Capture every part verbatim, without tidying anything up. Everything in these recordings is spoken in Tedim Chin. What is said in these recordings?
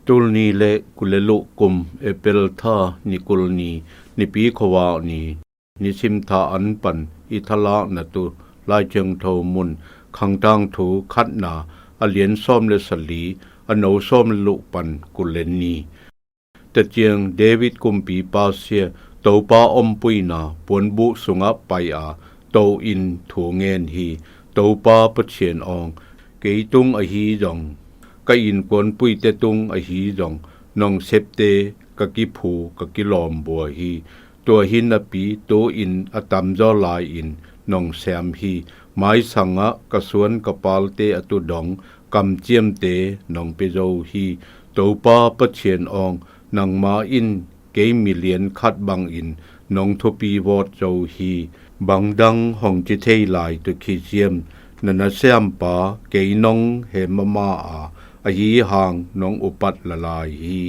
Tulni le kul le luh kum April tha ni kul ni, Nipi khuavak ni, nisim tha an pan i thalakna tu Lai Thiangtho mun, Khangtang Thu khatna, a lian sawm le sali, a no sawm le luh pan kul le ni. Teciang David kumpipa sia, Topa ompuina puanbuh sungah pai a, to in thu ngen hi. Topa Pathian awng, kei tung ahi zong, ka innkuanpuite tung ahi zong, nong septe ka kiphu ka kilawm bua hi. Tua hi napi tu-in a tamzaw lai-in nong siam hi. Maisangah ka suan ka palte a tu dong kamciamte nong pia zo hi. Topa Pathian awng, nangma in kei milian khat bangin nong thupi vawt zo hi. Bangdang hong ci thei lai tu khiziam, na nasiampa kei nong he mama a, ahi hang nong upat lalai hi.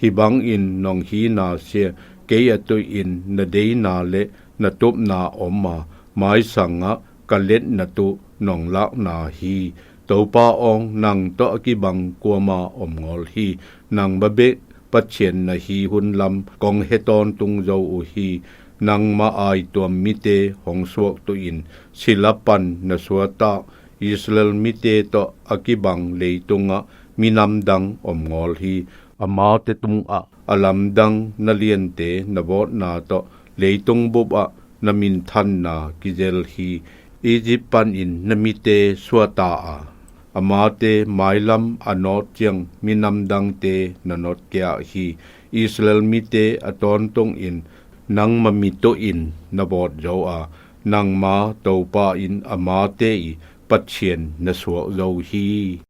Hi bangin nong hina sia, kei a tuin na deina le na tupna om a, maisangah ka letna tu nong lakna hi. Topa awng, nang tawh a kibang kuama om ngawl hi. Nang babeh Pathian na hi hun lam kong he tawntung zo uh hi. Nangma aituam mite hong suak tuin sila pan na suatah Israel mite tawh a kibang leitungah minam dang om ngawl hi. Amate tungah a lamdang na liante na vawtna tawh leitung bupah na minthanna kizel hi. Egypt panin na mite suata a, amate mailam a nawt ciang minam dangte na nawtkiah hi. Israel mite a tawntungin nangma mi tuin na vawt zo a, nangma Topa in amate i Pathian na suak zo hi.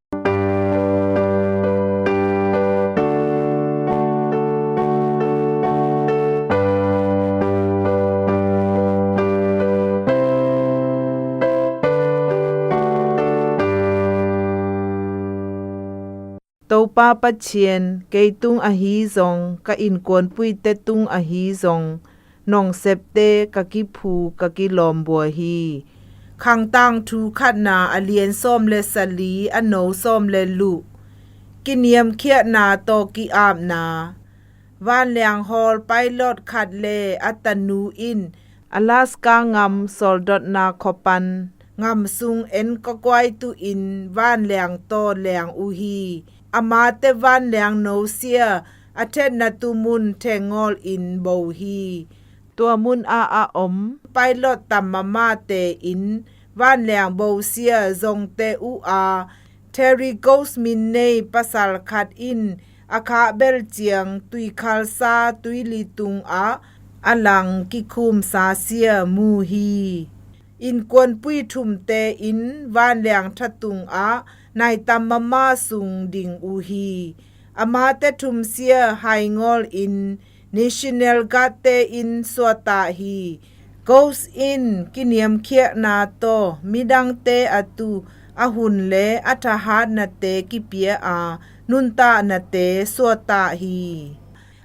Topa Pathian, kei tung ahi zong, ka innkuanpuite tung ahi zong, nong septe ka kiphu ka kilawm bua hi. Khangtang Thu khatna, a lian sawm le sali, a no sawm le luh. Kiniamkhiatna tawh ki-apna. Vanliang hawl pilot khat le a tanu in Alaska ngam sawldotna khua pan ngam sung en kawkuai tuin vanliang tawh liang uh hi. Amate vanliang no sia a thetna tu mun theng ngawl in bo hi. Tua mun ah a om pilot tam mamate in vanliang bo sia zongte uh a, Terry Ghost min nei pasal khat in a khah bel ciang tuikhalsa tuili tungah a lang kikhumsa sia mu hi. Innkuanpui thumte in vanliang thatung ah naitam mama sung ding uh hi. Amate thum sia hai ngawl in National Guard-te in suatah hi. Ghost in kiniamkhiatna tawh midangte a tu a hun le a thahatnate kipia a, nuntahnate suatah hi.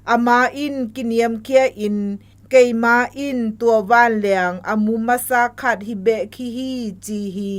Ama in kiniamkhia in, keima in tua vanliang a mu masa khat hi beh khi hi, ci hi.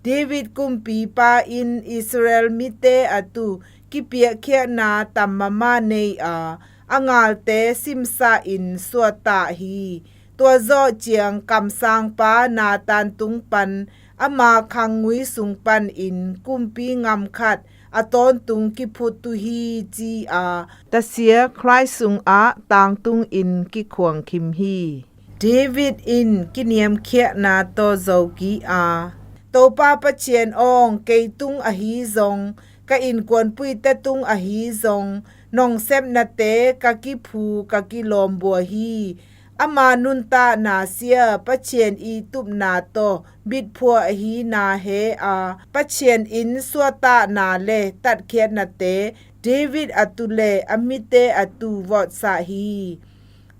David kumpipa in Israel mite a tu kipiakkhiatna tam mama nei a, a ngalte simsah in suatah hi. Tua zawh ciang kamsangpa Nathan tung pan ama khangngui sung panin kumpi ngam khat a tawntung kiphut uh hi, ci a, tasia Khrih sungah tangtungin kikhuangkhim hi. David in kiniamkhiatna tawh zokik a, Topa Pathian awng, kei tung ahi zong, ka innkuanpuite tung ahi zong, nong sepnate ka kiphu ka kilawm bua hi. Ama nuntahna sia Pathian i tupna tawh bitphuah ahi na he a, Pathian in suahtahna le tatkhiatnate David a tu le a mite a tu vawtsah hi.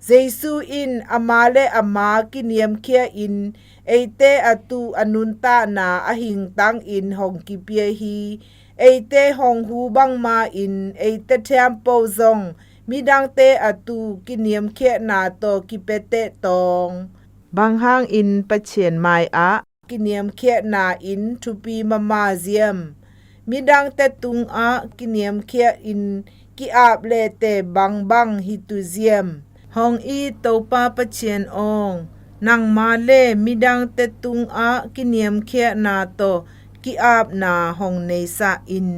Jesu in ama le ama kiniamkhia in eite a tu a nuntahna a hingtangin hong kipia hi. Eite hong hu bangma in eite thiampo zong midangte a tu kiniamkhiatna tawh kipiateh tawng. Bang hangin Pathian mai-ah kiniamkhiatna in thupi mama ziam? Midangte’ tungah kiniamkhiain ki-ap lehteh bangbang hi tu hiam? Hong it Topa Pasian aw, nangma le midangte’ tungah kiniamkhiatna tawh ki-apna hong neisah in.